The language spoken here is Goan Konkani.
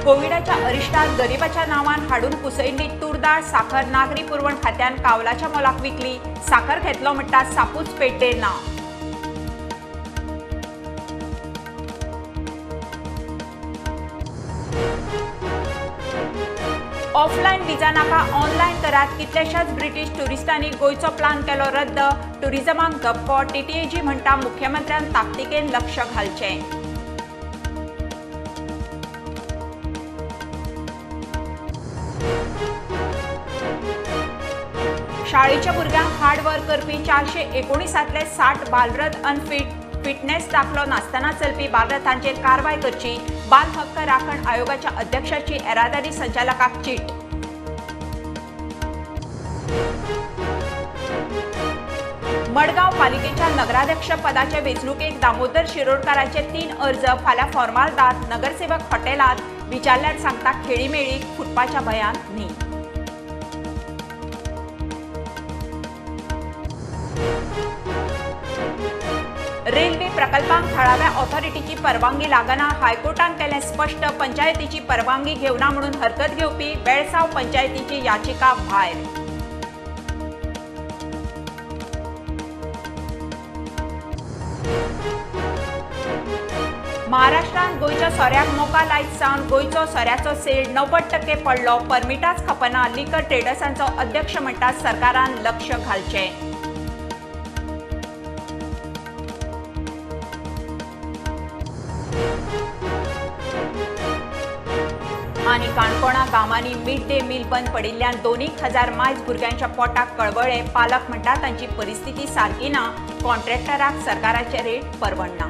कोविडाच्या अरिश्टात गरिबाच्या नांवान हाडून कुसयल्ली तूरदाळ साखर नागरी पुरवण खात्यान कावलाच्या मोलाक विकली. साखर घेतलो म्हणटा सापूच पेड्डेर ना. ऑफलायन विजा नाका ऑनलायन करात. कितल्याशाच ब्रिटीश ट्युरिस्टांनी गोंयचो प्लान केलो रद्द. ट्युरिझमाक धपको. टीटीएजी म्हणटा मुख्यमंत्र्यान ताकतिकेन लक्ष घालचें. शाळेच्या भुरग्यांक हार्ड वर्क करपी 419 60 बालरथ अनफीट. फिटनेस दाखलो नासतना चलपी बालरथांचेर कारवाय करची. बाल हक्क राखण आयोगाच्या अध्यक्षाची येरादारी संचालकाक चीट. मडगांव पालिकेच्या नगराध्यक्ष पदाचे वेंचणुकेक दामोदर शिरोडकारांचे 3 अर्ज फाल्यां फॉर्मालदाद. नगरसेवक हॉटेलात विचारल्यार सांगता खेळीमेळी फुटपाच्या भंयान न्ही. रेल्वे प्रकल्पांक थळाव्या ऑथॉरिटीची परवानगी लागना. हायकोर्टान केलें स्पश्ट. पंचायतीची परवानगी घेवना म्हणून हरकत घेवपी बेळसाव पंचायतीची याचिका भायर. महाराष्ट्रांत गोंयच्या सोऱ्याक मोका लायत सावन गोंयचो सोऱ्याचो सेल 90% पडलो. परमिटाच खपना. लिकर ट्रेडर्सांचो अध्यक्ष म्हणटा सरकारान लक्ष घालचें. आनी काणकोणा गांवांनी मिड डे मील बंद पडिल्ल्यान 2,000 मायज भुरग्यांच्या पोटाक कळवळे. पालक म्हणटा तांची परिस्थिती सारकी ना. कॉन्ट्रॅक्टराक सरकाराचे रेट परवडना.